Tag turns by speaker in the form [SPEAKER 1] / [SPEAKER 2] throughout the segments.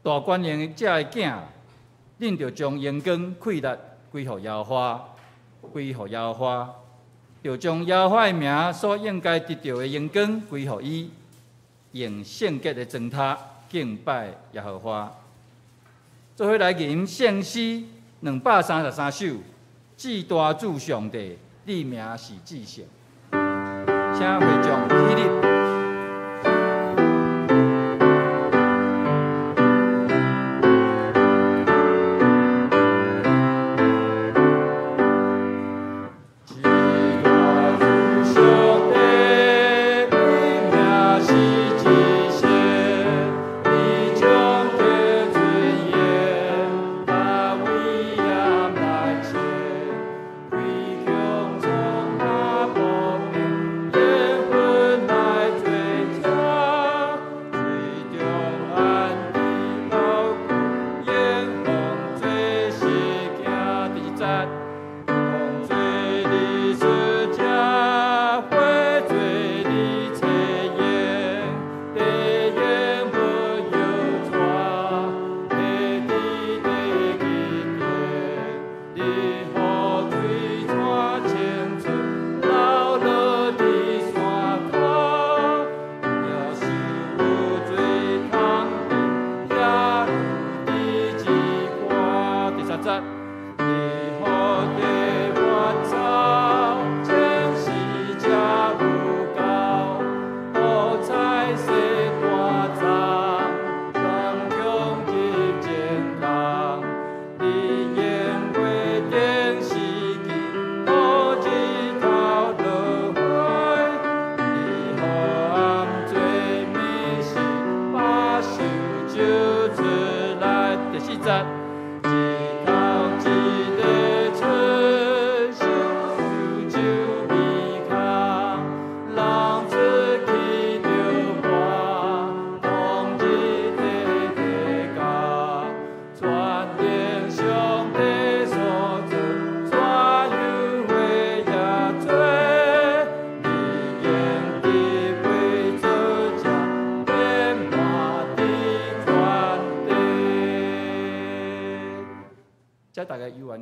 [SPEAKER 1] 大官的這个囝，恁著將榮光氣力歸予耶和華，歸予耶和華，著將耶和華的名所應該得著的榮光歸予伊，用聖潔的磚頭敬拜耶和華。做伙來吟聖詩233首，至大主上帝，你名是至聖。請會眾起立。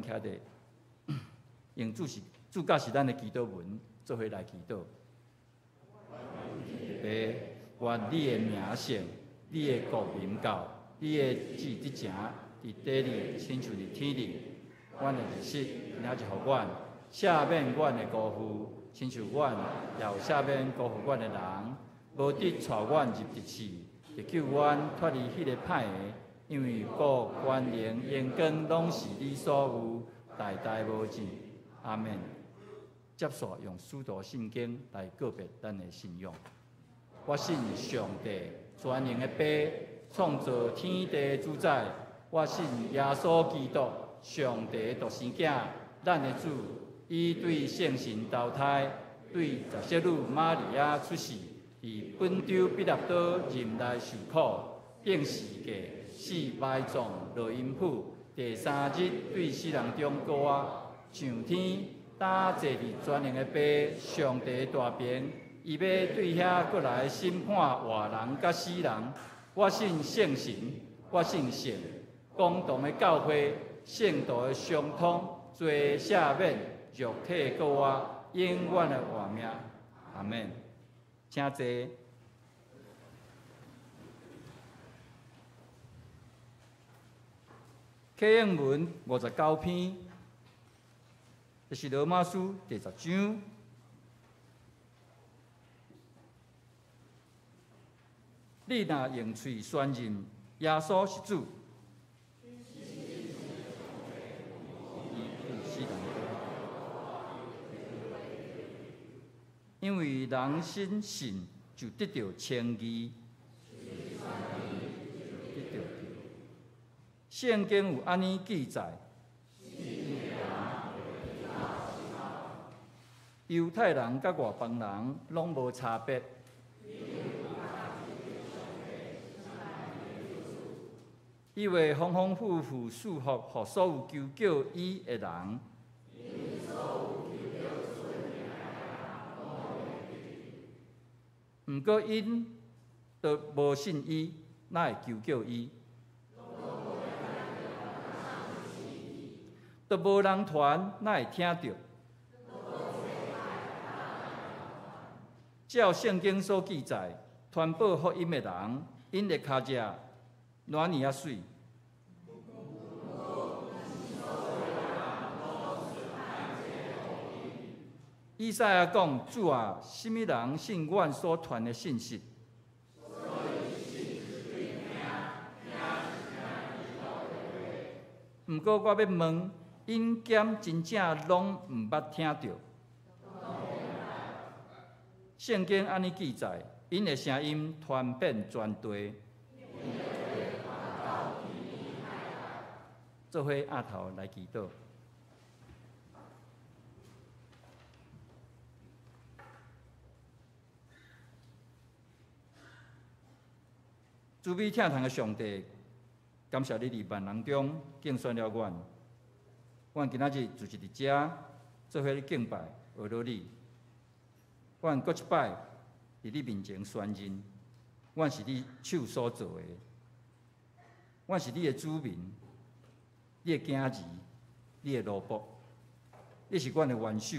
[SPEAKER 1] 徛佇，用主是主教是咱的祈禱文，做伙來祈禱。父，願你的名聖，你的國臨到，你的旨執行，佇地裡親像佇天頂。阮的日食今仔日予阮，赦免阮的辜負，親像阮也有赦免辜負阮的人。無得帶阮入敵試，得救阮脫離彼個歹的。因為國、權能、榮光，攏是你所有，代代無盡。阿們。接續用使徒信經來告別咱的信仰。我信上帝，全能的父，創造天地主宰。我信耶穌基督，上帝的獨生囝，咱的主，伊對聖神投胎，對十色女瑪利亞出世，佇本丟彼拉多任內受苦，釘十字架，死埋葬，落陰府，第三日對死人中復活，上天，擔坐佇全能的父上帝大爿，伊欲對遐閣來審判活人佮死人。我信聖神，我信聖公同的教會，聖徒的相通，罪赦免，肉體復活，永遠的活命。阿們。請坐。啟應文59篇，就是羅馬書第10章。你若用喙宣認耶穌是主，因為人心信就得著稱義。聖經有按呢記載：猶太人佮外邦人攏無差別。伊會豐豐富富賜福予所有求叫伊的人。毋過𪜶都無信伊，哪會求叫伊？都無人傳，哪會聽著？照聖經所記載，傳報福音的人，𪜶的跤跡偌爾仔媠。以賽亞講：主啊，啥物人信阮所傳的信息？毋過我欲問，𪜶敢真正攏毋捌聽著？聖經按呢記載，𪜶的聲音傳遍全地。做伙徛頭來祈禱。慈悲疼痛的上帝，感謝你佇萬人中揀選了阮。阮今仔日聚集佇遮，做伙敬拜、學羅你。阮閣一擺佇你面前宣認，阮是你手所造的，阮是你的子民，你的囝兒，你的奴僕。你是阮的元首，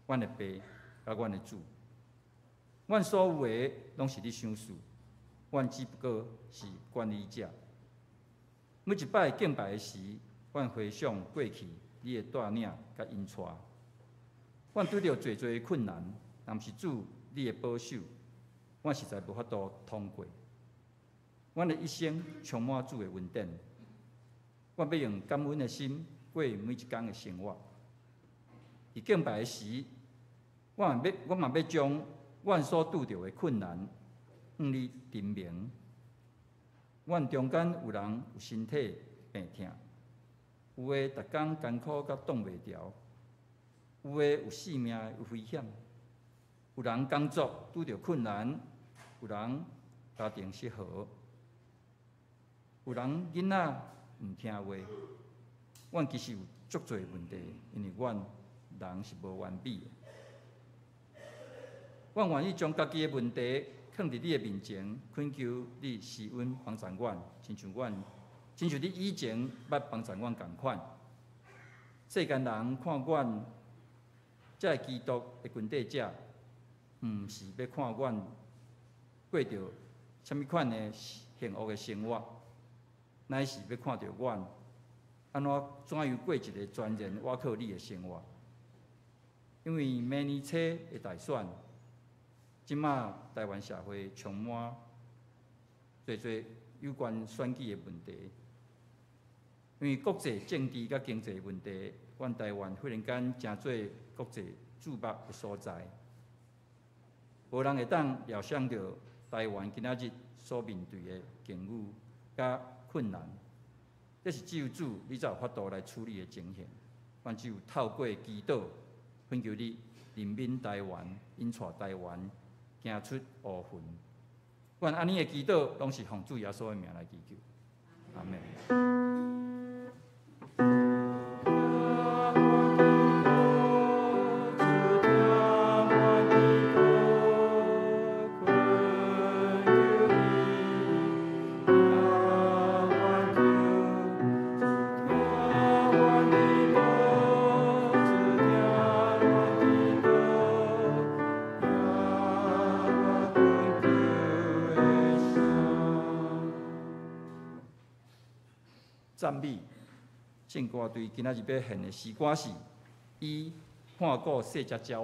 [SPEAKER 1] 阮的爸，佮阮的主。阮所有的攏是你賞賜，阮只不過是管理者。每一擺敬拜的時，阮回想過去你的帶領佮引帶，阮拄著濟濟困難，若毋是主你的保守，阮實在無法度通過。阮的一生充滿主的恩典，阮欲用感恩的心過每一工的生活。佇敬拜的時，我嘛欲將阮所拄著的困難向你陳明。阮中間有人有身體病痛，有的逐工艱苦甲擋袂牢，有的有性命的危險，有人工作拄著困難，有人家庭失和，有人囡仔毋聽話。阮其實有足濟問題，因為阮人是無完美的。阮願意將家己的問題囥佇你的面前，懇求你施恩幫助阮，親像你以前捌幫助阮仝款。世間人看阮這个基督的跟綴者，毋是欲看阮過著啥物款的幸福的生活，乃是欲看著阮按怎怎樣過一个全然倚靠你的生活。因為明年初的大選，這馬台灣社會充滿濟濟有關選舉的問題，因為國際政治佮經濟問題，阮台灣忽然間成做國際注目的所在，無人會當料想著台灣今仔日所面對的境遇佮困難，這是只有主你才有法度來處理的情形。阮只有透過祈禱，懇求你憐憫台灣，引帶台灣行出烏雲。阮按呢的祈禱，攏是奉主耶穌的名來祈求。阿們。讚美聖歌隊今仔日欲獻的詩歌是《伊看顧細隻鳥仔》。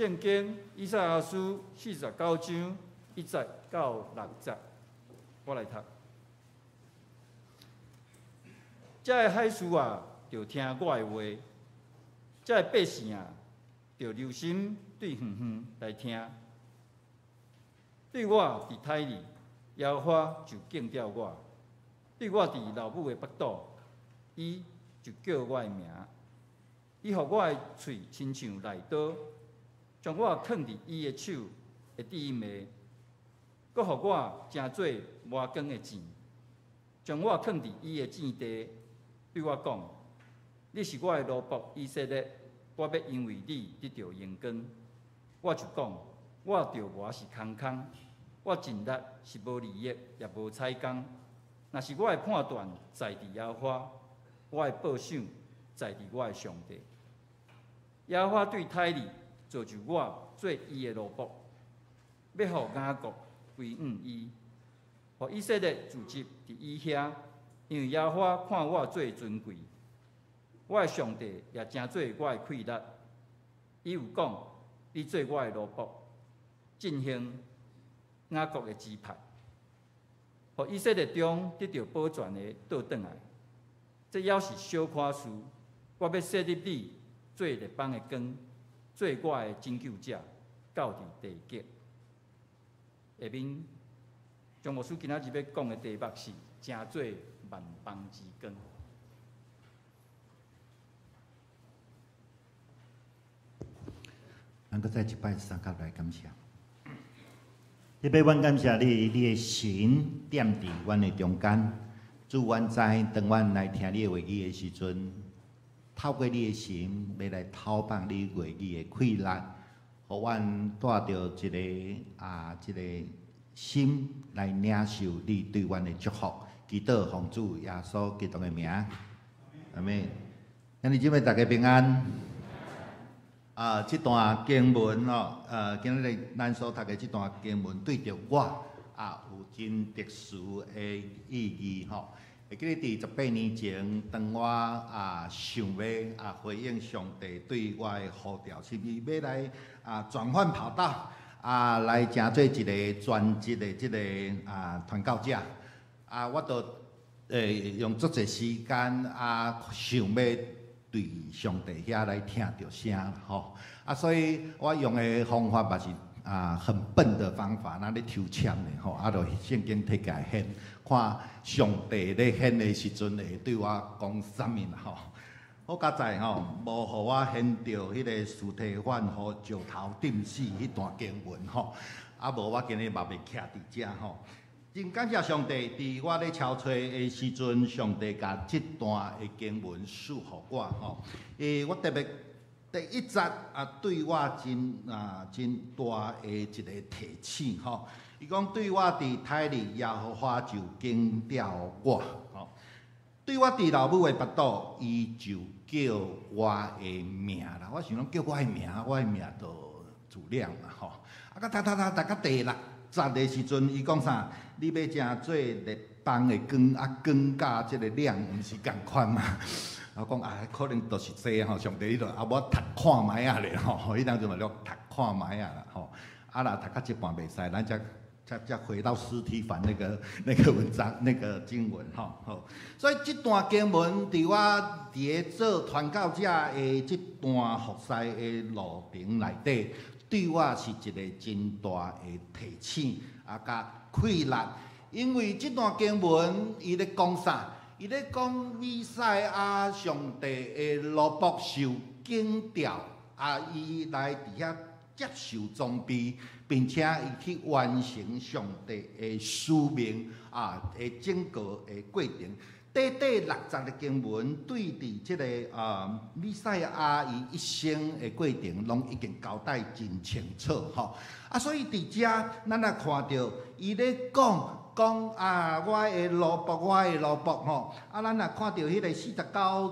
[SPEAKER 1] 聖經以賽亞書49章1節到6節，我來讀。遮个海事啊，著聽我的話；遮个百姓啊，著留心對遠遠來聽。對我佇胎裡，耶和華就揀著我；對我佇老母的腹肚，伊就叫我的名。伊予我的喙親像利刀，將我囥佇伊的手的甜的，閣予我成做磨光的箭，將我囥佇伊的箭地，對我講：你是我的奴僕以色列，我欲因為你得著榮光。我就講：我著磨是空空，我盡力是無利益，也無彩工。若是我的判斷在佇耶和華，我的報賞在佇我的上帝。耶和華對胎裡造就我做伊的奴僕，欲予雅各歸向伊，予以色列聚集佇伊遐，因為耶和華看我做尊貴，我的上帝也成做我的氣力。伊有講：你做我的奴僕，振興雅各的支派，予以色列中得著保全的倒轉來。這猶是小可事，我欲設立你做列邦的光，做我的拯救者，到佇地極。下面張牧師今仔日欲講的題目是成做萬邦之光。
[SPEAKER 2] 咱閣再一擺相佮來感謝。特別阮感謝你，你的神踮佇阮的中間。主，阮知當阮來聽你的話語的時陣，透過你的神欲來透放你話語的氣力，予阮帶著一个啊，一个心來領受你對阮的祝福。祈禱奉主耶穌基督的名，阿們。兄弟姊妹，大家平安。啊，這段經文哦，今日咱所讀的這段經文，對著我啊有真特殊的意義吼。會記得佇18年前，當我啊想欲啊回應上帝對我的呼召，是毋是欲來啊轉換跑道啊來成做一个全職的這个啊傳教者啊，我都用足濟時間啊想欲對上帝遐來聽著聲吼啊，所以我用的方法嘛是啊很笨的方法，若咧抽籤的吼，啊，就聖經提起來掀，看上帝咧掀的時陣會對我講啥物啦吼。好佳哉吼，無予我掀著彼个司提反予石頭釘死彼段經文吼，啊無我今日嘛袂徛佇遮吼。真感謝上帝，佇我咧敲揣的時陣，上帝共這段的經文賜予我吼。我特別第一節啊，對我真啊真大的一个提醒吼。伊講對我佇胎裡，耶和華就揀著我吼。對我佇老母的腹肚，伊就叫我的名啦。我想講叫我的名，我的名就自量嘛吼。啊，閣讀讀讀讀到第六節的時陣，伊講啥？你欲成做列邦的光，啊光佮這个亮，毋是仝款嗎？我講啊，可能就是這吼，上帝你就啊，我讀看覓仔咧吼，彼當陣嘛咧讀看覓仔啦吼。啊，若讀到一半袂使，咱才才回到司提反那個文章、那個經文吼。好，所以這段經文佇我佇咧做傳教者的這段服侍的路程內底，對我是一个真大的提醒啊，佮氣力。因為這段經文伊咧講啥？伊咧講彌賽亞上帝的奴僕受揀召，啊，伊來佇遐接受裝備，並且伊去完成上帝的使命啊的整個的過程。短短六節的經文，對佇這个啊彌賽亞伊一生的過程，攏已經交代真清楚吼。啊，所以佇遮咱若看著伊咧講。講啊，我的奴僕，我的奴僕吼。啊，咱若看著彼个49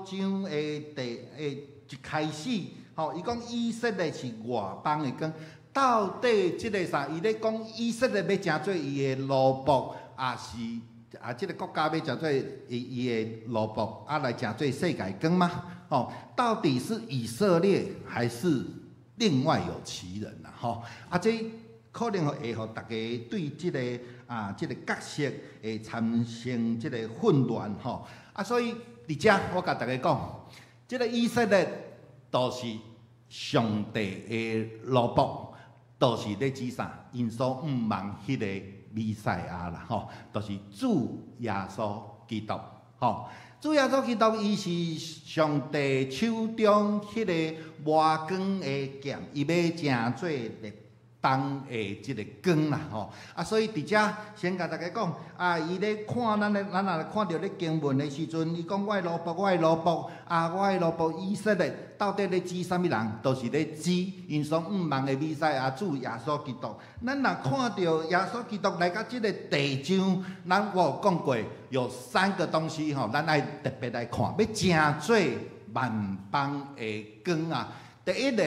[SPEAKER 2] 章的第一開始吼，伊講以色列是外邦的光，到底這个啥？伊咧講以色列欲成做伊的奴僕，抑是啊？這个國家欲成做伊伊的奴僕，啊來成做世界光嗎？吼，到底是以色列還是另外有其人啦，吼！啊，這可能會予大家對這個角色會產生這個混亂，吼！啊，所以佇遮我共大家講，這個以色列就是上帝的奴僕，就是咧指啥？𪜶所向望彼個彌賽亞啦，吼，就是主耶穌基督，吼。主耶穌基督，伊是上帝手中彼个磨光的劍，伊欲成做律動的這个光啦，吼！啊，所以佇遮先共大家講，啊，伊咧看咱的，咱若看著咧經文的時陣，伊講我的奴僕，我的奴僕，啊，我的奴僕以色列，到底咧指啥物人？就是咧指𪜶所向望的彌賽亞主耶穌基督。咱若看著耶穌基督來到這个地上，咱我有講過，有三個東西吼，咱愛特別來看，欲成做萬邦的光啊！第一个，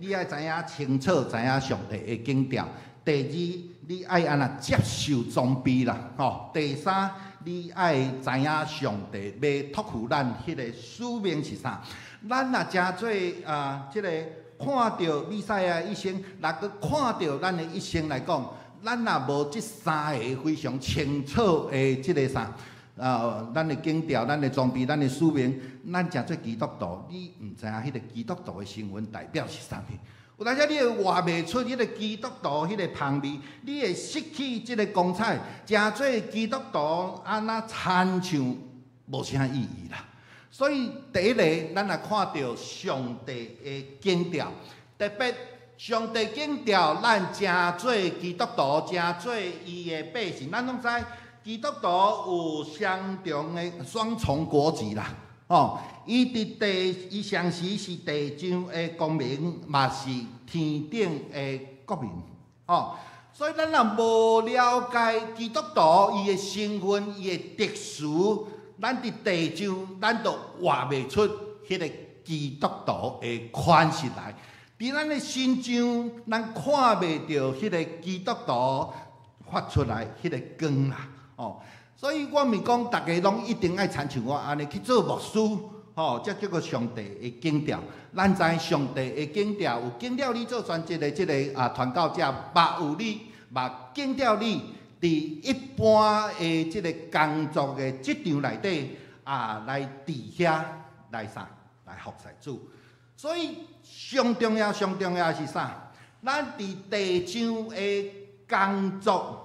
[SPEAKER 2] 你愛知影清楚，知影上帝的揀召；第二，你愛按怎接受裝備啦，吼；第三，你愛知影上帝欲託付咱彼个使命是啥。咱若成做啊，這个看著彌賽亞一生，若閣看著咱的一生來講，咱若無這三个非常清楚的這个啥？啊，咱的揀召、咱的裝備、咱的使命，咱成做基督徒，你毋知影彼个基督徒的身份代表是啥物？有當時你會活袂出彼个基督徒彼个芳味，你會失去這个光彩，成做基督徒按怎親像無啥意義啦。所以第一个，咱來看著上帝的揀召，特別上帝揀召咱成做基督徒，成做伊的百姓，咱攏知。基督徒有雙重的雙重國籍啦，吼！伊佇地，伊同時是地上的公民，嘛是天頂的國民，吼！所以咱若無了解基督徒伊的身份、伊的特殊，咱佇地上，咱就活袂出彼个基督徒的款式來。佇咱的身上，咱看袂著彼个基督徒發出來彼个光啦。哦，所以我毋是講逐家攏一定愛親像我按呢去做牧師，吼，這叫做上帝的揀召。咱知上帝的揀召有揀召你做專職的這个啊傳教者，嘛有你嘛揀召你佇一般的這个工作的職場內底啊，來佇遐來啥來服侍主。所以上重要、上重要是啥？咱佇地上的工作，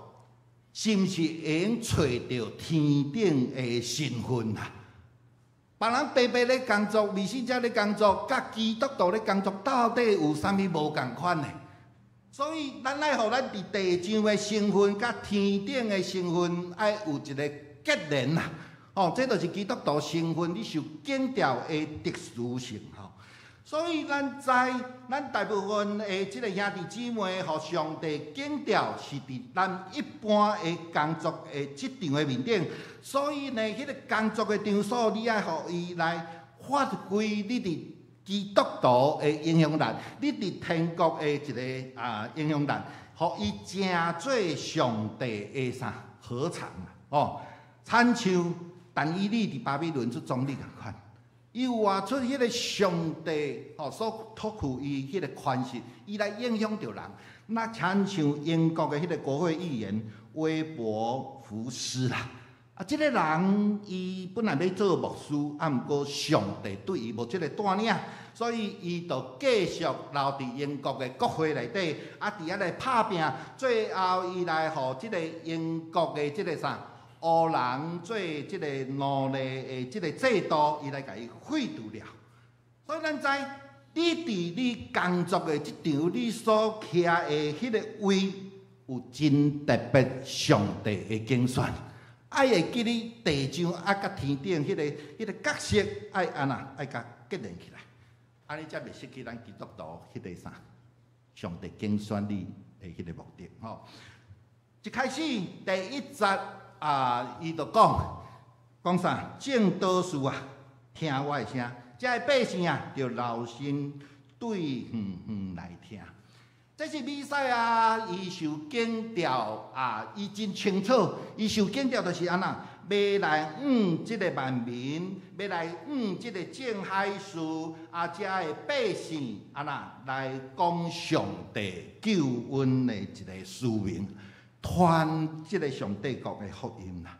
[SPEAKER 2] 是毋是會用揣著天頂的身份啊？別人白白咧工作，未信者咧工作，佮基督徒咧工作，到底有啥物無仝款呢？所以，咱愛予咱佇地上的身份，佮天頂的身份，愛有一个結連啊！哦，這就是基督徒身份，你受揀召的特殊性吼。所以，咱知，咱大部分的這个兄弟姊妹，予上帝揀召是佇咱一般的工作的職場的面頂。所以呢，彼个工作的場所，你愛予伊來發揮你佇基督徒的影響力，你佇天國的一个啊影響力，予伊成做上帝的啥禾場啊？哦，親像但以理佇巴比倫做總理仝款。伊有活出彼个上帝吼所託付伊彼个權勢，伊來影響著人。那親像英國的彼个國會議員威伯福斯啦，啊，這个人伊本來欲做牧師，啊，毋過上帝對伊無這个帶領，所以伊就繼續留佇英國的國會內底，啊，佇遐來拍拚，最後伊來予這个英國的這个啥？黑人做這个奴隸的這个制度，伊來共伊廢除了。所以咱知，你佇你工作的職場，你所徛的彼个位，有真特別上帝的揀選，愛會記你地上啊，佮天頂彼个角色，愛按怎愛共結連起來，按呢才袂失去咱基督徒彼个啥，上帝揀選你的彼个目的吼。一開始第一節。啊！伊就講講啥？眾島嶼啊，聽我的聲，遮的百姓啊，著留心對耳耳來聽。這是彌賽亞，伊受揀召啊，伊真清楚，伊受揀召就是按怎，欲來向這个萬民，欲來向這个眾海事啊，遮的百姓按怎來講上帝救恩的一个使命，傳這个上帝國的福音啦。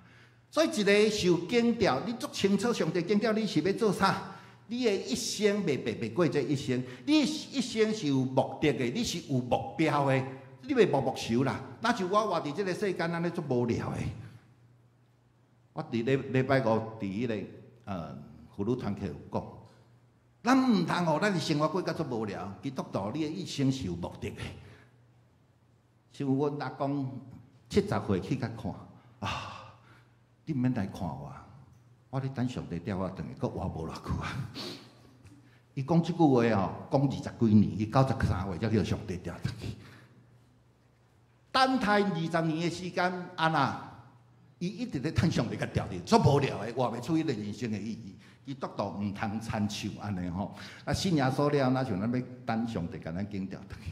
[SPEAKER 2] 所以一个受揀召，你足清楚上帝揀召你是欲做啥？你的一生袂白白過這一生，你一生是有目的的，你是有目標的，你袂無目愁啦。若像我活佇這个世間，按呢足無聊的。我佇禮禮拜五佇彼个婦女團契有講，咱毋通予咱的生活過甲足無聊。基督徒，你的一生是有目的的。像阮阿公70歲去共看啊，你毋免來看我，我咧等上帝調我轉去，閣活無偌久啊。伊講這句話吼，講20幾年，伊93歲才叫上帝調轉去。等待20年的時間，按怎？伊一直咧等上帝共調去，足無聊的，活袂出彼个人生的意義。基督徒毋通親像按呢吼。啊，信耶穌了，若像咱欲等上帝共咱揀調轉去。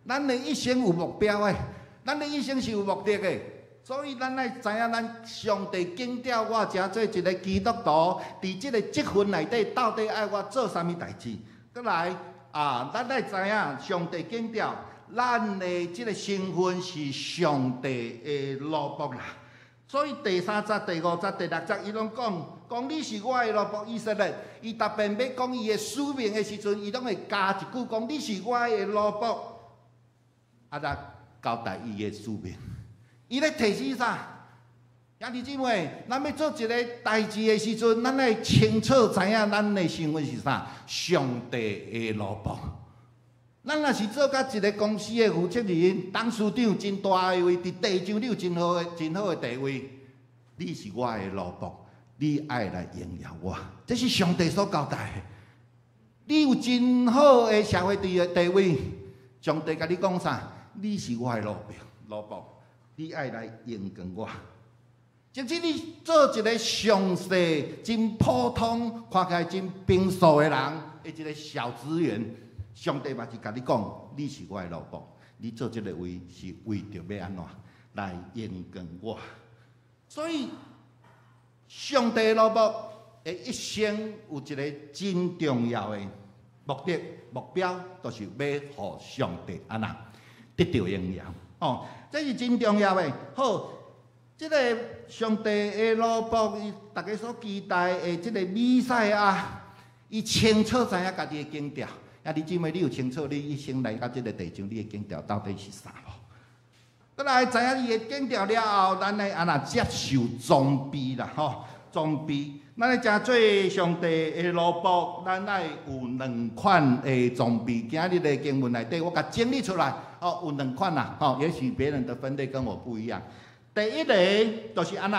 [SPEAKER 2] 咱的一生有目標的，咱的一生是有目的的，所以咱愛知影，咱上帝揀召我這做一个基督徒，佇這个職份內底，到底愛我做啥物代誌？閣來啊，咱愛知影上帝揀召咱的這个身份是上帝的奴僕啦。所以第三節、第五節、第六節，伊攏講講你是我的奴僕以色列。伊特別欲講伊的使命的時陣，伊攏會加一句講你是我的奴僕，啊，來交代伊的使命。伊咧提醒啥？兄弟姊妹，咱欲做一个代誌的時陣，咱愛清楚知影咱的身份是啥？上帝的奴僕。咱若是做甲一个公司的負責人、董事長，真大的位，佇地上你有真好的、真好的地位，你是我的奴僕，你愛來榮耀我，這是上帝所交代的。你有真好的社會地位，上帝共你講啥？你是我的奴僕，奴僕，你愛來榮光我。即使你做一个上細、真普通、看起來真平素的人，的一个小職員。上帝嘛是共你講，你是我的奴僕，你做這个位是為著欲按怎來榮光我。所以，上帝的奴僕的一生有一个真重要的目的目標，就是欲予上帝按怎得著榮耀。哦，這是真重要的。好，這个上帝的奴僕，伊大家所期待的這个彌賽亞，伊清楚知影家己的揀召。啊，你姊妹，你有清楚你一生來到這个地上，你的揀召到底是啥無？閣來知影伊的揀召了後，咱愛按怎接受裝備啦，吼，裝備。咱咧成做上帝的奴僕，咱愛有兩款的裝備。今日的經文內底，我共整理出來，哦，有兩款啦，吼，也許別人的分類跟我不一樣。第一个就是按怎，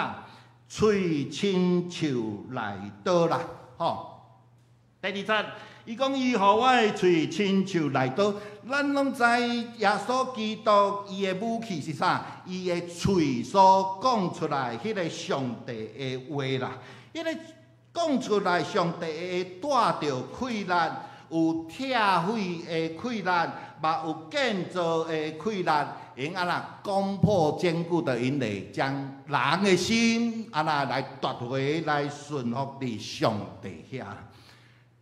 [SPEAKER 2] 喙親像內刀啦，吼。第二節，伊講伊予我的喙親像內刀，咱攏知耶穌基督伊的武器是啥？伊的喙所講出來彼个上帝的話啦，彼个講出來上帝的話帶著氣力，有拆毀的氣力，嘛有建造的氣力，會按怎攻破堅固的營壘，將人的心按怎來奪回來順服佇上帝遐。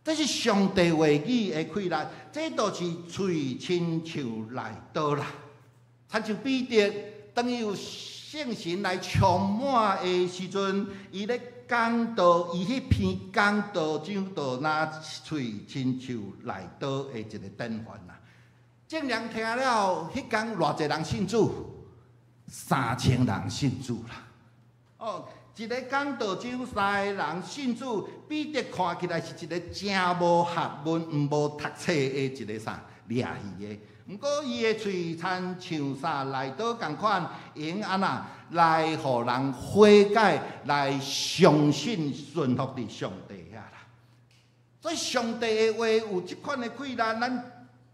[SPEAKER 2] 這是上帝話語的氣力，這就是喙親像內刀啦。親像彼得，當伊有聖神來充滿的時陣，伊咧講道，伊彼篇講道就若喙親像內刀的一个典範啦。眾人聽了，彼工偌濟人信主？3000人信主啦。哦。一个講道只有三个人信主，彼得看起來是一个誠無學問、毋無讀冊的一个啥掠魚的。毋過伊的喙親像啥內刀仝款，會按怎來予人悔改，來相信順服佇上帝遐啦。所以上帝的話有這款的氣力，咱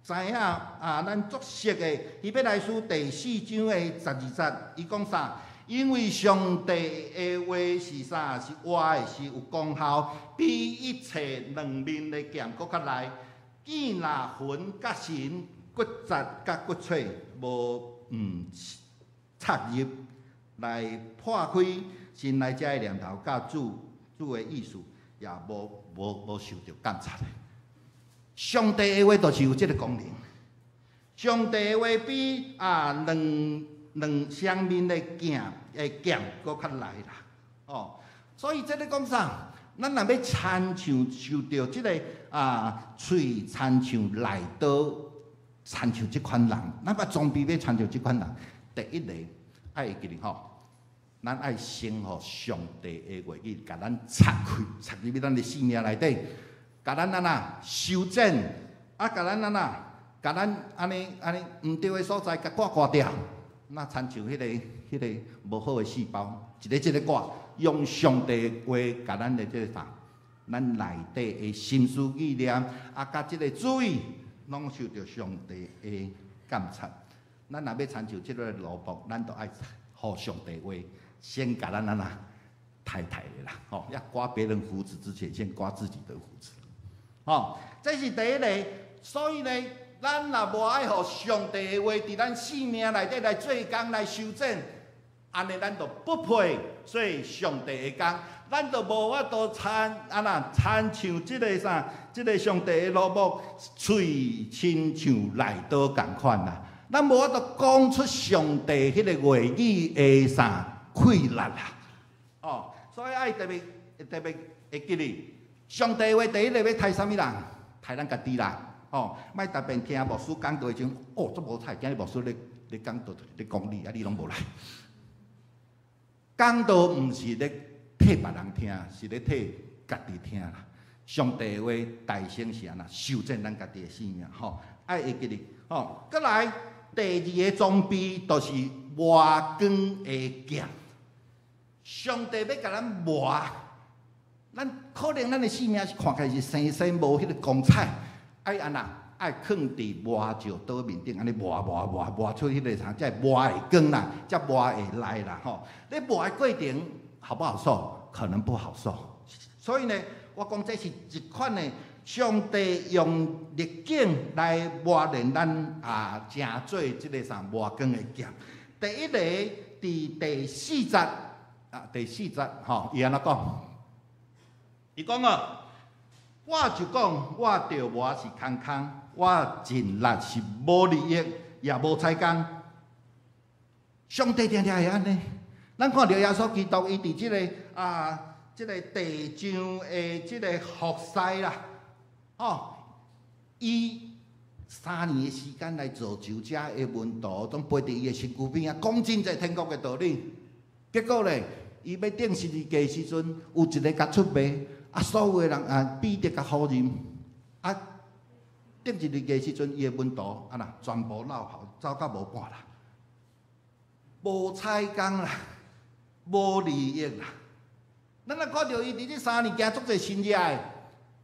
[SPEAKER 2] 知影啊，咱足熟的希伯來書第四章的12節，伊講啥？因為上帝的話是啥？是活的，是有功效，比一切兩面的劍閣較利。見若魂佮神，骨節佮骨髓，無毋插入，來破開心內這个念頭，佮主主的意思也無受著監察的。上帝的話就是有這个功能。上帝的話比啊兩雙面的劍的劍閣較利啦，哦，所以這咧講啥？咱若欲親像受著這个啊喙親像內刀，親像這款人，咱欲裝備欲親像這款人，第一个愛會記得吼，咱愛先予上帝的話語共咱插開，插入去咱的生命內底，共咱按怎修剪，啊，共咱按怎，共咱按呢按呢毋對的所在，共割割掉，那親像彼个無好的細胞，一个一个割，用上帝的話共咱的這个啥，咱內底的心思意念，啊，佮這个主意，攏受著上帝的監察。咱若欲親像這个奴僕，咱就愛予上帝話先共咱按怎刣刣的啦，吼！要刮別人鬍子之前，先刮自己的鬍子，吼！這是第一个。所以呢，咱若無愛予上帝的話佇咱生命內底來做工來修剪，按呢咱就不配做上帝的工，咱就無法度親按怎親像這个啥，這个上帝的奴僕，喙親像內刀仝款啦。咱無法度講出上帝彼个話語的啥氣力啦，哦，所以愛特別特別會記得，上帝話第一个欲刣啥物人？刣咱家己啦，哦，莫逐遍聽牧師講道的時陣，哦，足無彩，今日牧師咧咧講道咧講你，啊你攏無來。講道毋是咧替別人聽，是咧替家己聽啦。上帝的話大先是按怎修剪咱家己的生命，吼，愛會記得，吼，閣來第二个裝備就是磨光的劍。上帝欲共咱磨，咱可能咱的生命是看起來是生生無彼个光彩，愛按怎？愛囥佇磨石刀面頂，按呢磨磨磨磨出彼个啥，才會磨會光啦，才磨會利啦，吼。咧磨的過程好不好受？可能不好受。所以呢，我講這是一款的上帝用逆境來磨練咱啊，成做這个啥磨光的劍。第一个佇第四節啊，第四節吼，伊按怎講？伊講哦，我就講，我著磨是空空，我盡力是無利益，也無彩工。上帝定定會按呢。咱看著耶穌基督，伊佇這个啊，這个地上的這个服侍啦，吼，伊3年的時間來造就遮的門徒，總陪佇伊的身軀邊仔，講真濟天國的道理。結果咧，伊欲釘十字架的時陣，有一个共出賣，啊，所有的人啊，彼得共否認，啊，釘十字架的時陣，伊的門徒啊若全部落跑，走甲無半啦，無彩工啦，無利益啦。咱若看著伊佇這三年行足濟神跡的，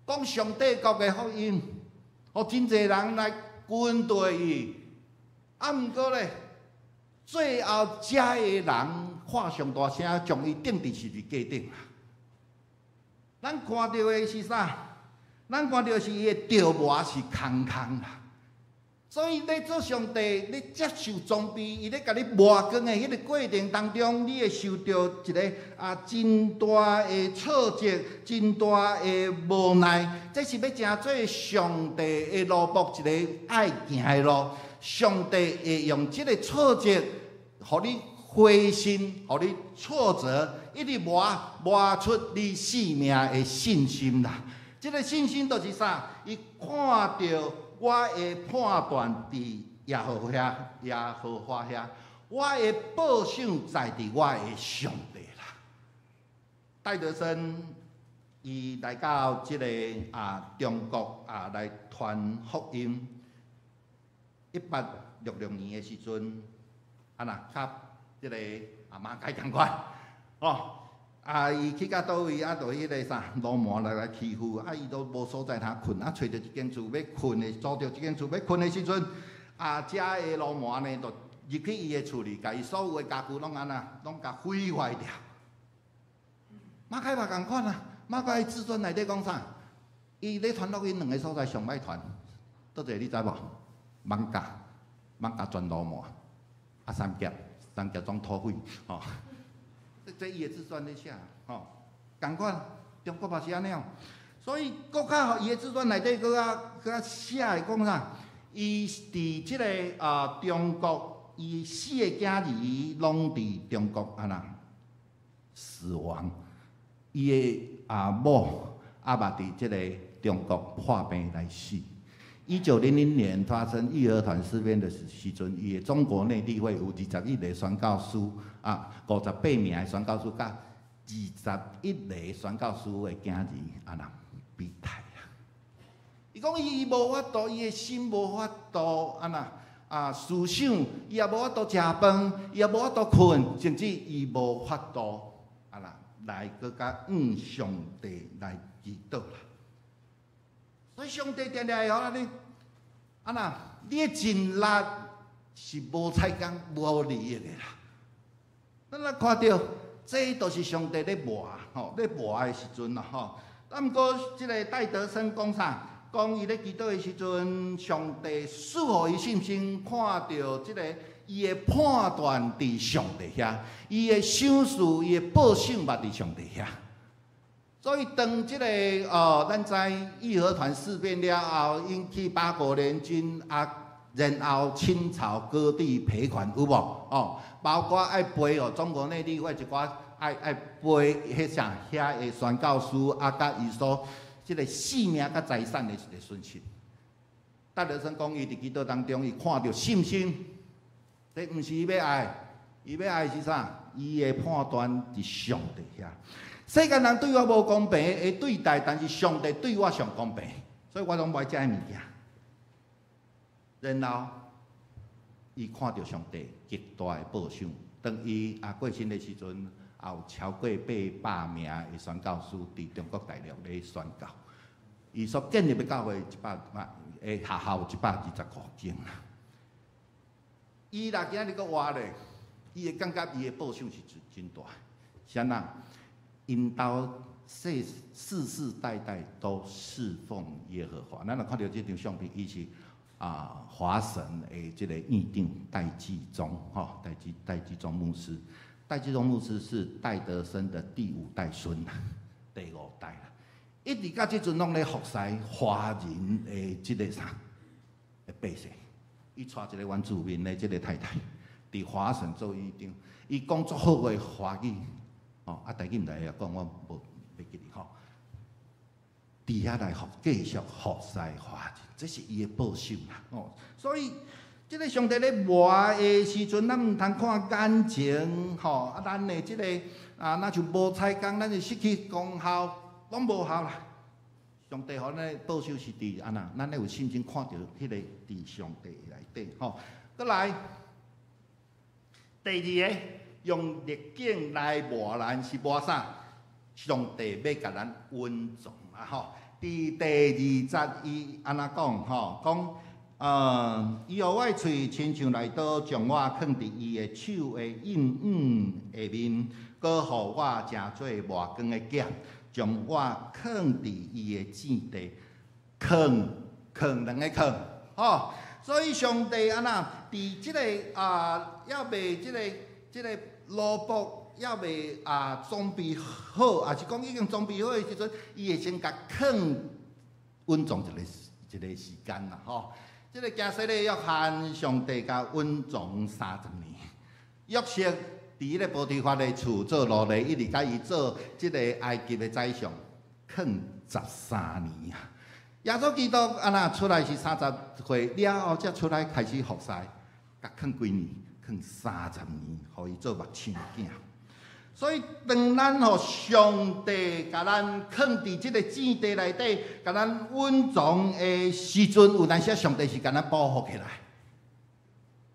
[SPEAKER 2] 講上帝國的福音，予真濟人來跟隨伊。啊，毋過咧，最後遮的人喊上大聲，將伊釘佇十字架頂啦。咱看著的是啥？咱看著是伊的著磨是空空啦。所以咧做上帝，咧接受裝備，伊咧共你磨光的彼个過程當中，你會受著一个啊真大的挫折，真大的無奈。這是欲成做上帝的奴僕一个愛行的路。上帝會用這个挫折，予你灰心，予你挫折，一直磨磨出你生命的信心啦。這个信心就是啥？伊看著我的判斷佇耶和華耶和華遐，我的報賞在佇我的上帝啦。戴德生伊來到這个啊中國啊來傳福音，1866年的時陣，啊若佮這个啊馬偕仝款，哦。啊！伊去到佗位啊，就彼个啥流氓來欺負，啊！伊都無所在通睏，啊，揣著一間厝欲睏的，租著一間厝欲睏的時陣，啊，遮的流氓呢，就入去伊的厝裡，共伊所有的家具攏按怎，攏共毀壞掉。馬偕嘛仝款啊，馬偕自傳內底講啥？伊咧傳福音兩个所在上歹傳，佗一个你知無？艋舺，艋舺全流氓，啊三峽，人家裝土匪，吼。這伊的自傳咧寫，吼，仝款，中國嘛是按呢哦。所以閣較伊的自傳內底閣較閣較寫的講啥？伊佇這个啊中國，伊四个囝兒攏佇中國按怎死亡。伊的阿某也嘛佇這个中國破病來死。1900年發生義和團事變的時陣，伊的中國內地會有21個宣教師啊，58名的宣教師，佮21個宣教師的囝兒按怎被殺啊。伊講伊無法度，伊的心無法度按怎啊思想，伊也無法度食飯，伊也無法度睏，甚至伊無法度按怎來閣佮向上帝來祈禱啦。所以上帝定定會予咱呢，按怎，你的盡力是無彩工、無利益的啦。咱來看著，這都是上帝咧磨，吼，咧磨的時陣啦，吼。啊，毋過這个戴德生講啥？講伊咧祈禱的時陣，上帝賜予伊信心，看著這个伊的判斷佇上帝遐，伊的賞賜、伊的報賞嘛佇上帝遐。所以當這个咱知義和團事變了後，引起八國聯軍啊，然後清朝割地賠款有無？哦，包括愛賠予中國內地會一寡愛賠彼啥遐的宣教師啊，佮伊所這个性命佮財產的一个損失。戴德生講，伊佇祈禱當中，伊看著信心，這毋是伊欲愛，伊欲愛是啥？伊的判斷佇上帝遐。世間人對我無公平的對待，但是上帝對我上公平，所以我攏無愛食彼物件。然後，伊看著上帝極大的報賞，當伊啊過身的時陣，也有超過800名的宣教師佇中國大陸咧宣教。伊所建立的教會一百萬，的學校有125間啦。伊若今日閣活咧，伊會感覺伊的報賞是真大。是按怎？𪜶兜世世世代代都侍奉耶和華。咱若看著這張相片，伊是啊華神的這个院長戴季中，吼，戴季中牧師。戴季中牧師是戴德生的第五代孫啦，第五代啦。一直到這陣攏咧服侍華人的這个啥的百姓。伊娶一个原住民的這个太太，佇華神做院長。伊講足好的華語。哦，啊，台語毋知會曉講，我無袂記得吼。佇遐來服繼續服侍華人，這是伊的報賞啦。哦，所以這个上帝咧磨的時陣，咱毋通看眼前，吼啊，咱的這个啊，若像無彩工，咱就失去功效，攏無效啦。上帝予咱的報賞是佇按怎？咱咧有信心看著彼个佇上帝內底，吼。閣來第二个。用逆境來磨咱是磨啥？上帝欲共咱隱藏啊！吼，佇第二節伊按怎講？吼，講，伊予我的喙親像利刀，將我囥佇伊的手的應允下面，閣予我成做磨光的劍，將我囥佇伊的正地，囥囥兩个囥，吼，所以上帝按怎？佇這个啊，猶未這个蘿蔔猶未啊裝備好，抑是講已經裝備好的時陣，伊會先共囥隱藏一个一个時間啦，吼。這个行洗禮約翰，上帝共隱藏30年。約瑟佇彼个波提乏的厝做奴隸，一直共伊做這个埃及的宰相，囥13年啊。耶穌基督按怎出來是30歲了後，才出來開始服侍，共囥幾年？囥30年，予伊做牧羊囝。所以，當咱予上帝共咱囥佇這个正地內底，共咱隱藏的時陣，有當時上帝是共咱保護起來。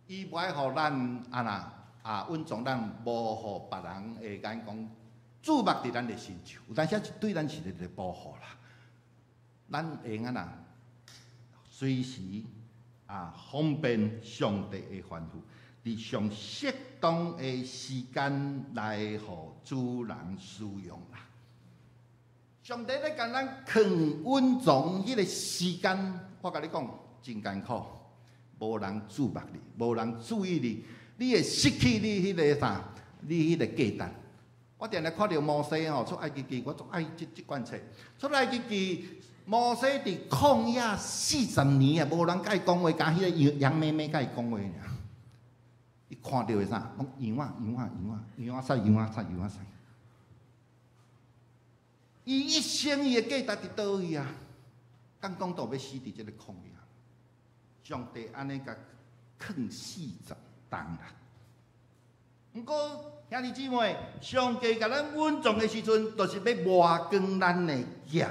[SPEAKER 2] 伊無愛予咱按怎啊隱藏咱，無予別人的眼光注目佇咱的身上。有當時是對咱是一个保護啦。咱會按怎隨時啊方便上帝的吩咐。佇上適當的時間來予主人使用啦。上帝咧共咱囥隱藏彼个時間，我共你講真艱苦，無人注目你，無人注意你，你會失去你彼个啥？你彼个價值。我定定看著摩西吼出埃及記，我足愛這款冊。出埃及記，摩西佇曠野四十年啊，無人佮伊講話，干彼个羊羊咩咩佮伊講話爾。伊看著的啥？攏羊仔羊仔羊仔羊仔屎羊仔屎羊仔屎。伊一生伊的價值佇佗位啊？敢講都欲死佇這个曠野。上帝按呢共囥40冬啦。毋過兄弟姊妹，上帝共咱穩重的時陣，就是欲磨光咱的劍，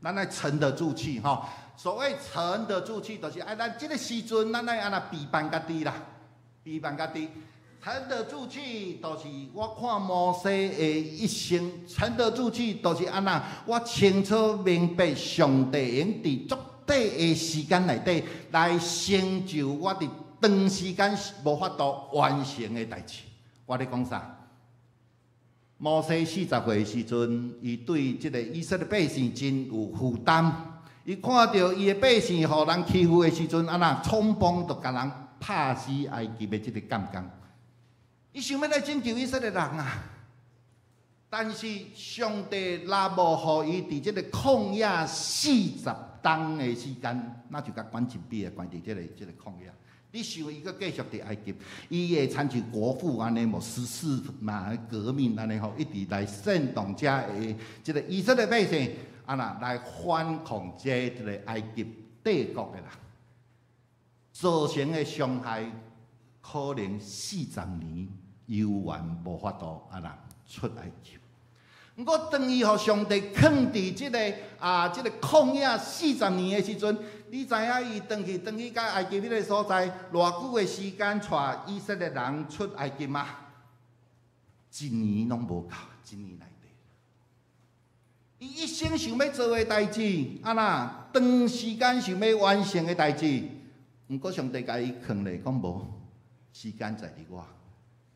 [SPEAKER 2] 咱愛沉得住氣吼。所謂沉得住氣，就是愛咱這个時陣，咱愛按怎陪伴家己啦，陪伴家己。沉得住氣，就是我看摩西的一生，沉得住氣，就是按怎，我清楚明白上帝用佇足短的時間內底來成就我佇長時間無法度完成的代誌。我咧講啥？摩西40歲的時陣，伊對這个以色列百姓真有負擔。伊看著伊的百姓予人欺負的時陣，按怎衝鋒就共人拍死埃及的這个感覺。伊想欲來拯救以色列人啊！但是上帝若無予伊佇這个曠野四十冬的時間，那就共關禁閉啊，關佇這个曠野。你想伊閣繼續佇埃及，伊會親像國父按呢無十四嘛革命按呢吼，一直來煽動遮的這个以色列百姓，按怎來反抗這个埃及帝國的人，造成的傷害可能四十年猶原無法度按怎出埃及。毋過當伊予上帝囥佇這个曠野四十年的時陣，你知影伊轉去轉去到埃及彼个所在，偌久的時間帶以色列人出埃及嗎？一年攏無夠，一年內底。伊一生想欲做的代誌，按怎長時間想欲完成的代誌，毋過上帝共伊囥咧，講無時間在佇我，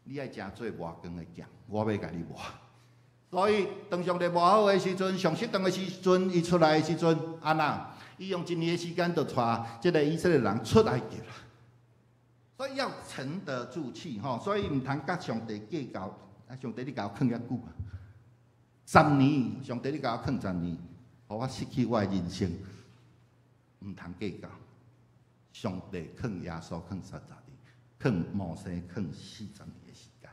[SPEAKER 2] 你愛成做磨光的劍，我欲共你磨。所以，當上帝磨好的時陣，上適當的時陣，伊出來的時陣，按怎？伊用一年的時間就帶這个以色列人出埃及啦。所以要沉得住氣吼，所以毋通佮上帝計較。啊，上帝你共我囥遐久啊，十年，上帝你共我囥十年，予我失去我的人生，毋通計較。上帝囥耶穌囥30年，囥摩西囥四十年的時間。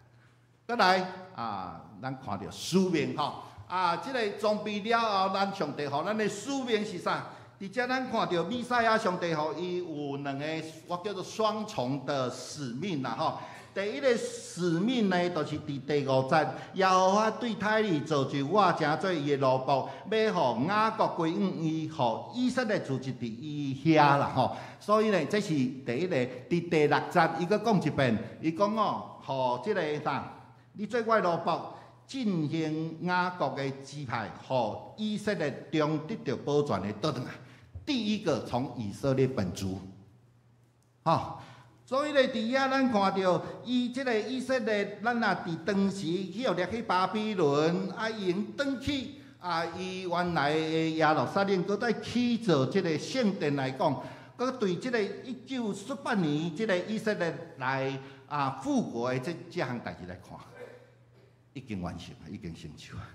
[SPEAKER 2] 閣來啊，咱看著使命吼啊，這个裝備了後，咱上帝予咱的使命是啥？佇遮咱看著彌賽亞上帝予伊有兩個，我叫做雙重的使命啦吼。第一个使命呢，就是佇第五節，耶和華對他你造就我，成做伊的奴僕，欲予雅各歸向伊，予以色列住佇伊遐啦吼。所以呢，這是第一個。佇第六節，伊閣講一遍，伊講哦，予這个啥？你做我的奴僕，振興雅各的支派，予以色列中得著保全的倒轉來。第一個從以色列本族，吼，所以咧，佇遐咱看著伊這个以色列，咱若佇當時去予掠去巴比倫，啊，伊用轉去啊，伊原來的耶路撒冷，閣再起造這个聖殿來講，閣對這个1948年這个以色列來啊復國的這項代誌來看，已經完成啊，已經成就啊。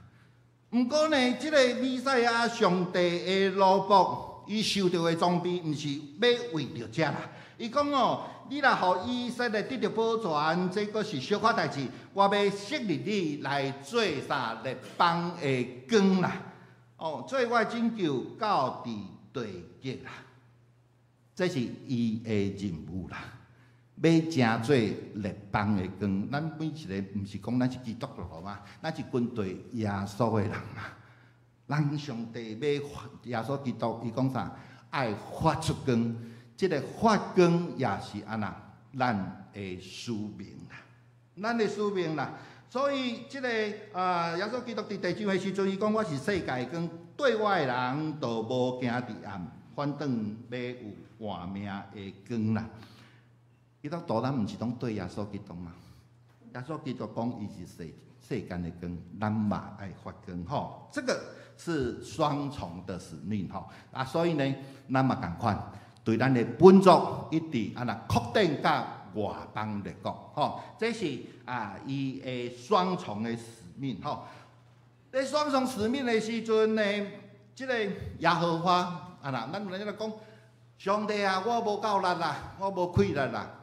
[SPEAKER 2] 毋過呢，這个彌賽亞上帝的奴僕，伊受著的裝備，毋是欲為著這啦。伊講哦，你若予以色列得著保全，這閣是小可代誌。我欲設立你來做啥列邦的光啦。哦，做我拯救到佇地極啦。這是伊的任務啦。欲成做列邦的光，咱每一个毋是講咱是基督徒嗎？咱是跟隨耶穌的人嘛。咱上帝欲耶穌基督，伊講啥？愛發出光，這个發光也是按怎？咱的使命啦，咱的使命啦。所以，這个啊，耶穌基督佇地上的時陣，伊講我是世界的光，綴我的人就無行佇暗，反轉欲有活命的光啦。基督徒咱毋是攏綴耶穌基督嗎？耶穌基督講伊是世間的光，咱嘛愛發光吼。這個是雙重的使命吼啊，所以呢，咱嘛仝款對咱的本族一直按怎擴展佮外邦列國，吼，這是啊伊的雙重的使命，吼。咧雙重使命的時陣呢，這個耶和華啊啦，咱有陣來講，上帝啊，我無夠力啦，我無氣力啦。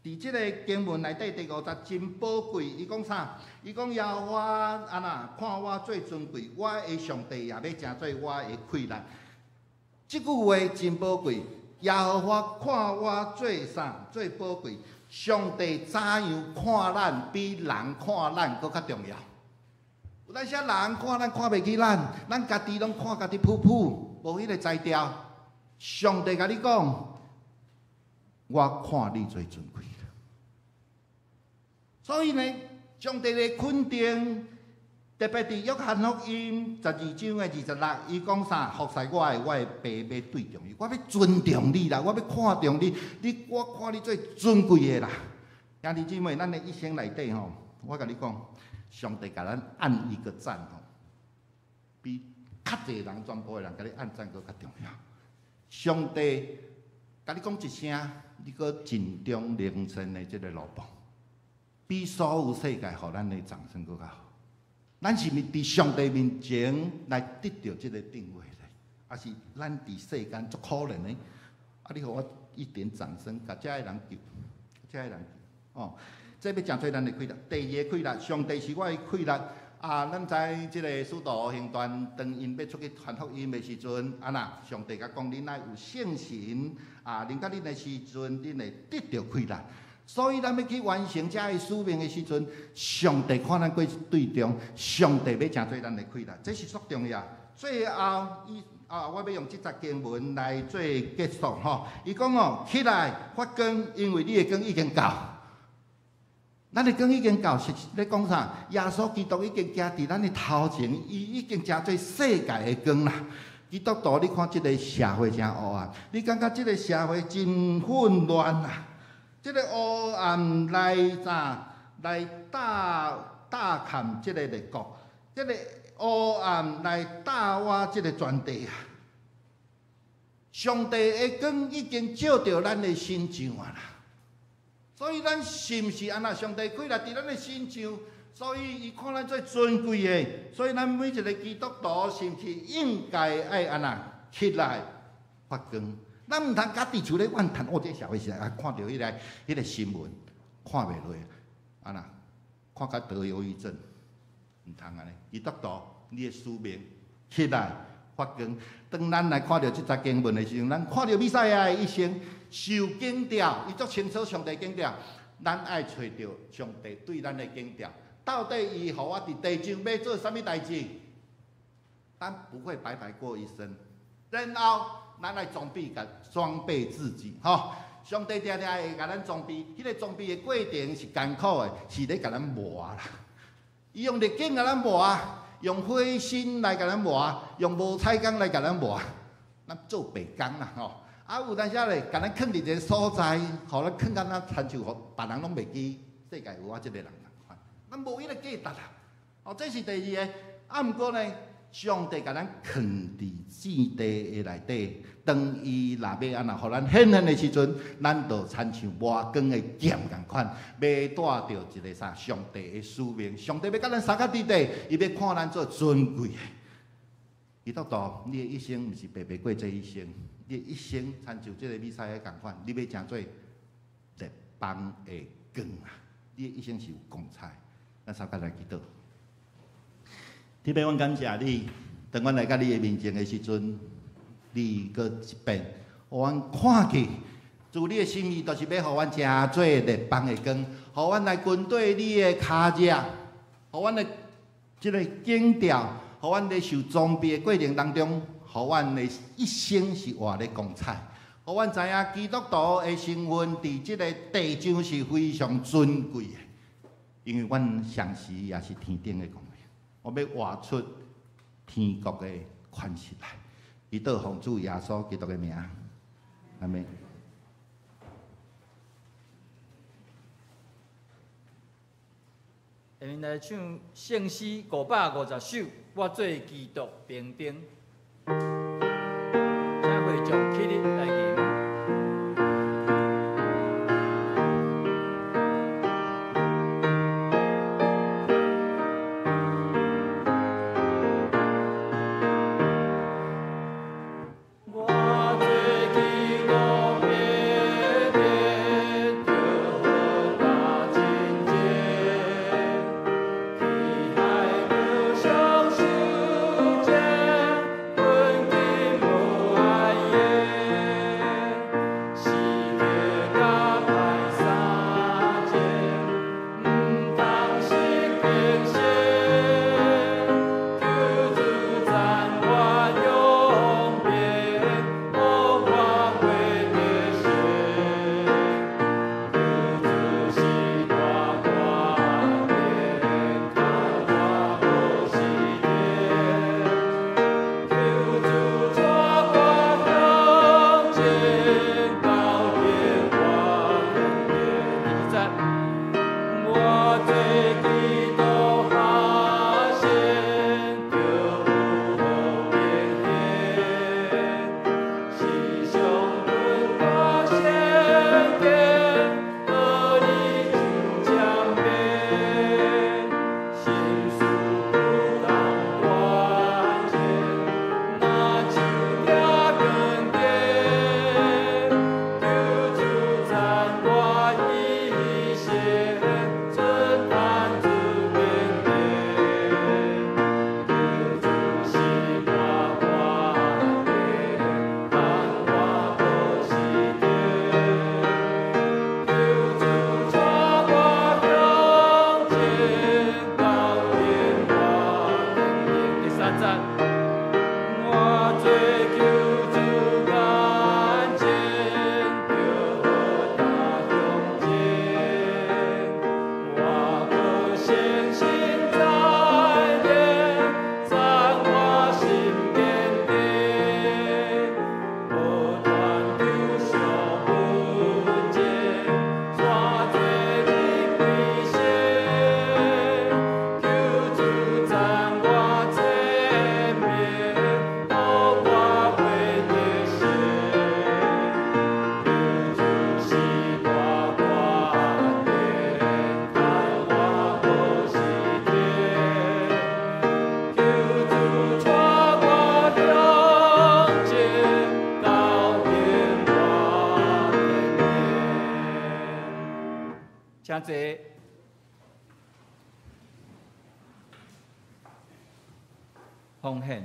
[SPEAKER 2] 佇這個經文內底第五節真寶貴，伊講啥？伊講耶和華啊啦，看我做尊貴，我的上帝也欲成做我的氣力。這句話真寶貴。耶和華看我做啥？做寶貴。上帝怎樣看咱，比人看咱閣較重要。有當時人看咱看袂起咱，咱家己攏看家己噗噗，無彼個才調。上帝共你講，我看你做尊貴。所以呢，上帝的肯定，特別佇約翰福音12章的26，伊講啥？服侍我的，我的爸欲對重伊，我欲尊重你啦，我欲看重你，你我看你做尊貴的啦。兄弟姊妹，咱的一生內底吼，我共你講，上帝共咱按一個讚吼，比較濟人全部的人共你按讚閣較重要。上帝共你講一聲，你閣盡忠人生的這個路途，比所有世界予咱的掌聲閣較好。咱是毋是佇上帝面前來得著這個定位咧？抑是咱佇世間足可憐的？啊，你予我一點掌聲，共遮的人救，遮的人救，哦，這欲成做咱的氣力。第二個氣力，上帝是我的氣力。啊，咱知這個使徒行傳，當𪜶欲出去傳福音的時陣，啊若上帝共講，恁愛有聖神，啊，臨到恁的時陣，恁會得著氣力。所以咱欲去完成這个使命的時陣，上帝看咱過對重，上帝欲成做咱的氣力，這是足重要。最後，伊啊，我欲用這節經文來做結束吼。伊講哦，起來發光，因為你的光已經到。咱的光已經到，是咧講啥？耶穌基督已經行佇咱的頭前，伊已經成做世界的光啦。基督徒，你看這个社會誠黑暗，你感覺這个社會真混亂啊？這個黑暗來啥？來罩罩冚這个列國，這個黑暗來罩倚這个全地啊！上帝的光已經照著咱的身上啊啦，所以咱是毋是按呢？上帝氣力佇咱的身上，所以伊看咱做尊貴的，所以咱每一個基督徒是毋是應該愛按呢起來發光？咱毋通家己厝咧怨嘆，哦，這社會是啊，看著彼個新聞，看袂落，啊若看甲得憂鬱症，毋通按呢。基督徒，你的使命起來發光。當咱來看著這節經文的時陣，咱看著彌賽亞的一生受警調，伊足清楚上帝警調，咱愛揣著上帝對咱的警調。到底伊予我佇地上欲做啥物代誌？咱不會白白過一生，然後。咱愛裝備，共裝備自己，吼！上帝定定會共咱裝備，彼個裝備的過程是艱苦的，是咧共咱磨啦。伊用逆境共咱磨，用火星來共咱磨，用無彩工來共咱磨，咱做白工啦，吼！啊，有當時咧，共咱囥佇一个所在，予咱囥甲咱親像予別人攏袂記世界有我這个人仝款，咱無彼个價值啦。哦，這是第二个。啊，毋過呢，上帝共咱囥佇正地的內底，當伊若欲按呢，予咱顯現的時陣，咱就親像磨光的劍仝款，欲帶著一个啥？上帝的使命，上帝欲共咱相佮佇地，伊欲看咱做尊貴的。基督徒，你的一生毋是白白過這一生，你的一生親像這个彌賽亞仝款，你欲成做列邦的光啊！你的一生是有光彩。咱相佮來祈禱。天父，阮感謝你，當阮來到你的面前的時陣，你閣一遍，予阮看見，主你的心意，就是欲予阮成做列邦的光，予阮來跟綴你的跤跡，予阮的這个警調，予阮咧受裝備的過程當中，予阮的一生是活咧光彩，予阮知影基督徒的身份佇這个地上是非常尊貴的，因為阮同時也是天頂的光明。我欲活出天國的款式來，祈禱奉主耶穌基督的名，阿們。
[SPEAKER 1] 下面來唱聖詩550首，我做基督兵丁。請會眾起立來吟。奉獻。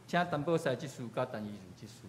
[SPEAKER 1] 請陳寶賽執事佮陳怡如執事。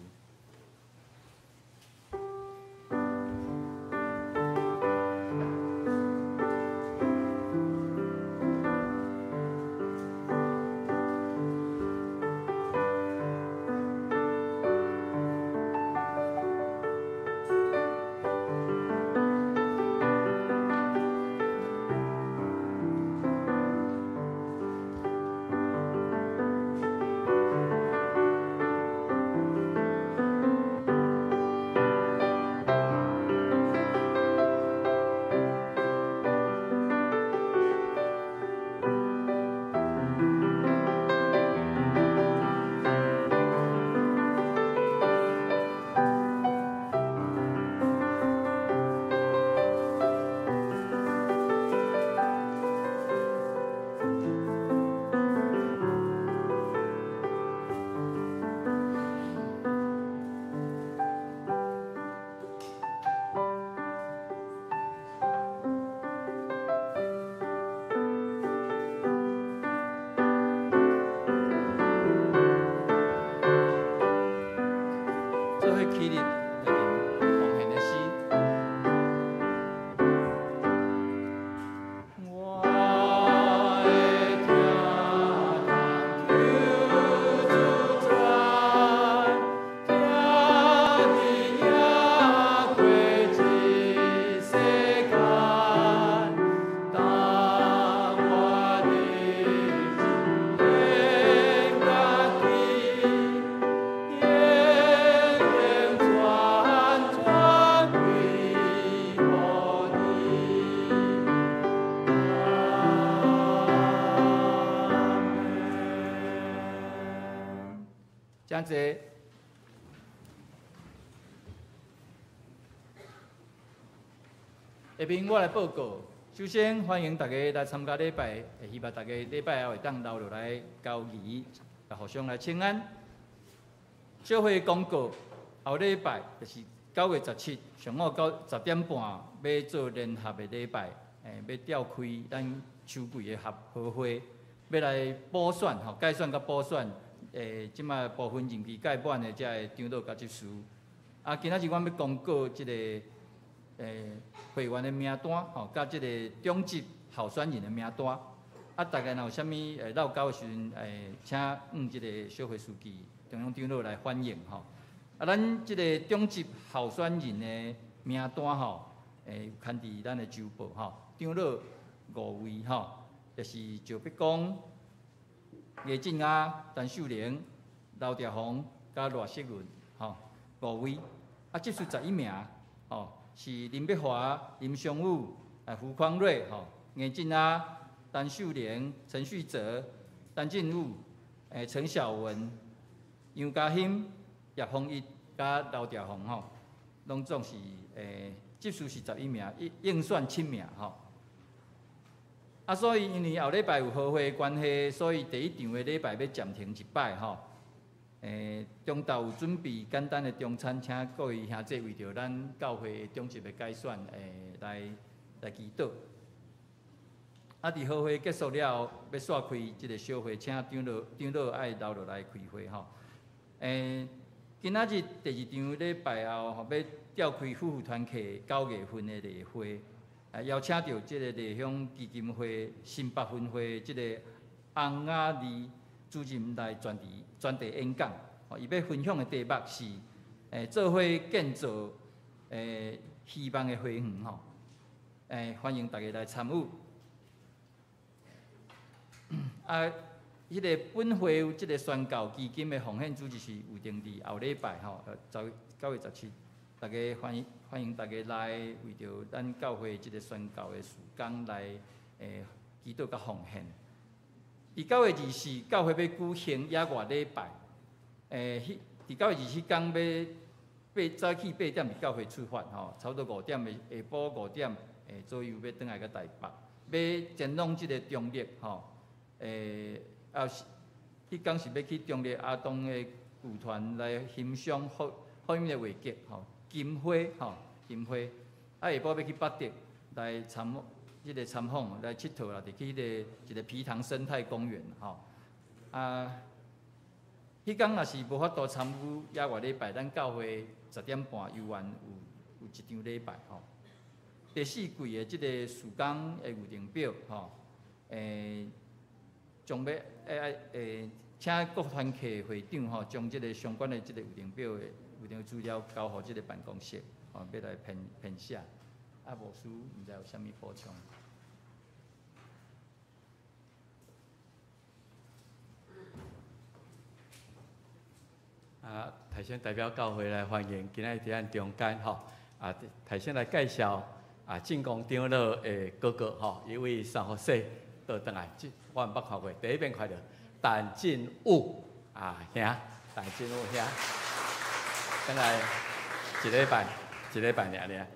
[SPEAKER 1] 起立來念奉獻的詩。我的疼痛求主轉，疼你也過這世間，當我日子獻家己。全全歸予你。阿們。請坐。下面我來報告，首先歡迎大家來參加禮拜，希望大家禮拜後會當留落來交誼，互相來請安。小會公告，後禮拜就是9月17上午9、10點半，欲做聯合的禮拜，欲召開咱秋季的合會，欲來補選吼，改選佮補選，這擺部分任期屆滿的這个長老佮執事。啊，今仔日阮欲公告這个會員的名單吼，佮這个長執候選人的名單。啊，大家若有啥物落勾的時陣，請向這个小會書記、中央長老來反映吼。啊，咱這个長執候選人的名單吼，有刊佇咱的週報吼。長老5位吼，就是趙碧光、魏振亞、陳秀玲、劉兆宏、佮賴世文吼，5位。啊，執事11名吼，是林碧華、林尚武、胡匡瑞吼、魏振亞、陳秀玲、陳旭哲、陳進武、陳小文、楊家興、葉豐一、佮劉兆宏吼，攏總是執事是11名，應選7名吼。啊，所以因為後禮拜有合會的關係，所以第一場的禮拜欲暫停一擺吼。中晝有準備簡單的中餐，請各位兄弟為著咱教會長執的改選，來祈禱。啊，佇合會結束了後，欲煞開這个小會，請長老愛留落來開會吼。今仔日第二場禮拜後吼，欲召開夫婦團契9月份的例會，邀請著這个麗鄉基金會新北分會這个洪雅麗主任來專題演講。伊欲分享的題目是做伙建造希望的花園吼。歡迎大家來參與。啊，彼个本會有這个宣教基金的奉獻主日是有定佇後禮拜吼，9月17，大家歡迎大家來為著咱教會這个宣教的事工來祈禱佮奉獻。佇9月24，教會欲舉行野外禮拜，佇9月24工欲早起8點佇教會出發吼，差不多5點的下晡5點左右欲轉來到台北，欲前往這个中壢吼。啊，彼工是欲去中壢阿東的劇團來欣賞福音的話劇吼，金花吼，金花。啊，下晡欲去八德來參訪，來𨑨迌，來佚佗啦，佇去彼个一个埤塘生態公園吼。啊，彼工若是無法度參與野外禮拜，咱教會10點半猶原有一場禮拜吼。第四季的這个事工的預定表吼，將欲請各團契會長吼，將這个相關的這个預定表的預定資料交予這个辦公室，吼，欲來編寫。啊，牧師毋知有啥物補充？
[SPEAKER 3] 啊，頭先代表教會來歡迎今仔日佇咱中間吼。啊，頭先來介紹啊，進公長老的哥哥吼，伊位三福西倒轉來，這我毋捌看過，第一遍看著陳進武啊兄，陳進武兄，轉來一禮拜，一禮拜爾爾。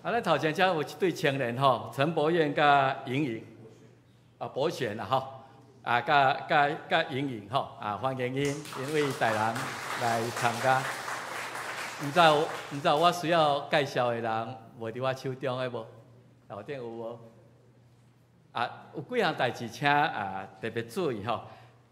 [SPEAKER 3] 啊，咱頭前遮有一對青年吼，陳博彦佮瑩瑩，啊，博璇啦吼。啊，佮瑩瑩吼，啊，歡迎𪜶，𪜶位台南來參加。毋知我需要介紹的人無佇我手中的無？頭頂有無？啊，有幾項代誌，請啊特別注意吼。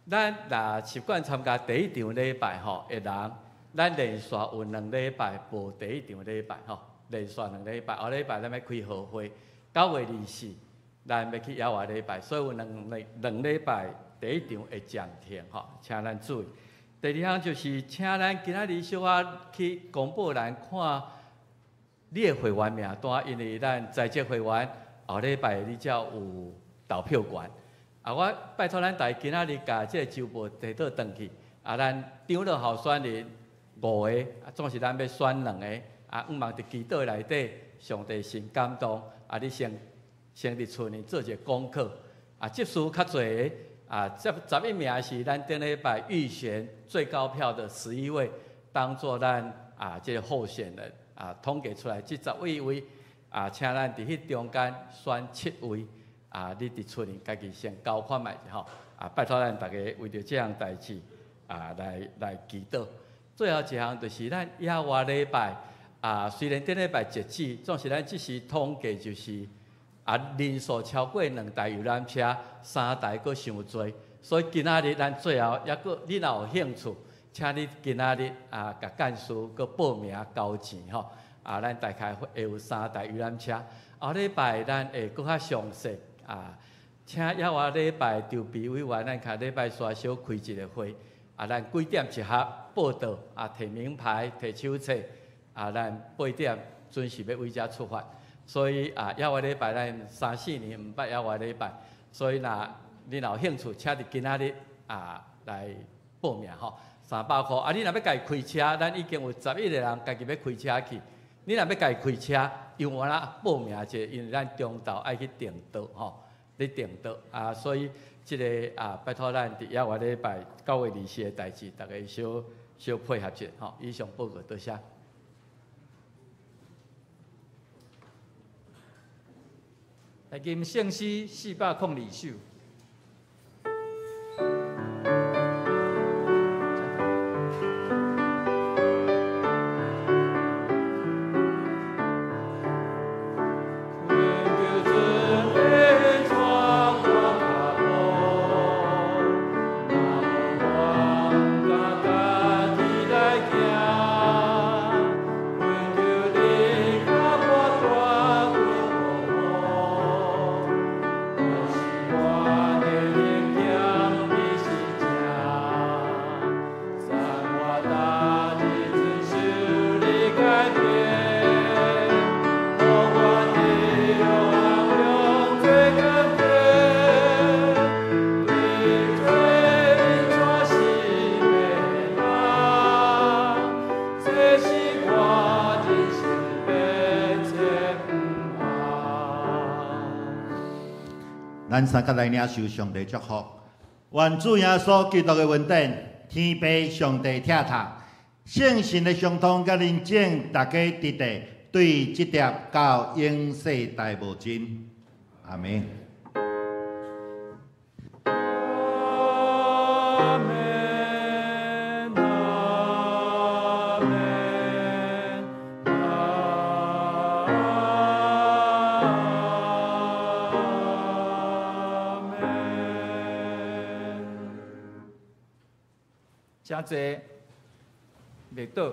[SPEAKER 3] 咱若習慣參加第一場禮拜吼的人，咱連續有兩禮拜無第一場禮拜吼，連續兩禮拜，後禮拜咱欲開和會，9月24。咱欲去野外禮拜，所以有兩禮拜第一場會暫停吼，請咱注意。第二項就是，請咱今仔日小可去公布欄看你的會員名單，因為咱在職會員後禮拜你才有投票權。啊，我拜託咱大家今仔日共這个週報提倒轉去。啊，咱長老候選人五个，啊，總是咱欲選兩個。啊，向望佇祈禱內底，上帝神感動，啊，你先佇厝裡做一个功課，啊，執事較濟，啊，這11名是咱頂禮拜預選最高票的11位，當做咱啊這个候選人，啊，統計出來這11位，啊，請咱佇彼中間選七位，啊，你佇厝裡家己先交看覓者吼，啊，拜託咱逐家為著這項代誌，啊，來祈禱。最後一項就是咱野外禮拜，啊，雖然頂禮拜截止，總是咱這時統計就是。啊，人數超過兩台遊覽車，三台閣傷濟，所以今仔日咱最後抑閣，你若有興趣，請你今仔日啊，共幹事閣報名交錢吼。啊，咱大概會有三台遊覽車。後禮拜咱會閣較詳細啊，請野外禮拜籌備委員，咱較禮拜三小開一个會。啊，咱幾點集合報到啊，提名牌、提手冊啊，咱8點準時欲為遮出發。所以啊，野外禮拜咱三四年毋捌野外禮拜，所以若你若有興趣，請佇今仔日啊來報名吼，300箍。啊，你若欲家己開車，咱已經有11個人家己欲開車去。你若欲家己開車，用我啦報名者，因為咱中晝愛去訂桌吼，咧訂桌啊，所以這个啊，拜託咱佇野外禮拜9月24的代誌，逐家小小配合者吼。以上報告多謝。
[SPEAKER 1] 來吟聖詩402首。
[SPEAKER 2] 咱三甲來領受上帝祝福，願主耶穌基督的恩典、天父上帝疼痛、聖神的相通，佮臨正，大家佇地對這粒到永世代無盡。阿們。
[SPEAKER 1] 阿們，阿們，阿們。請坐，袂倒，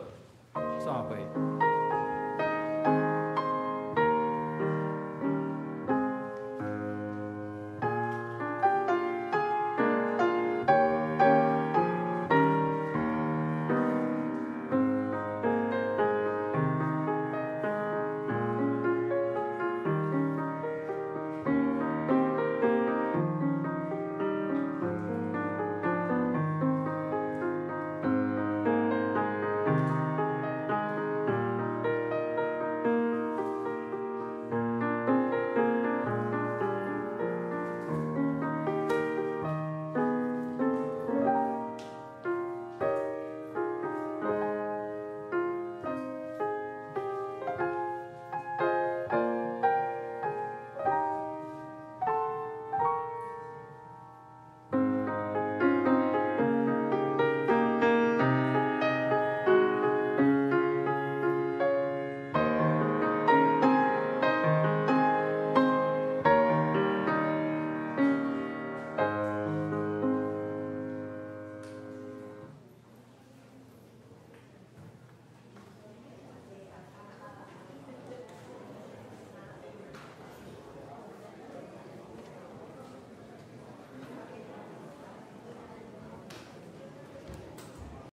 [SPEAKER 1] 散會。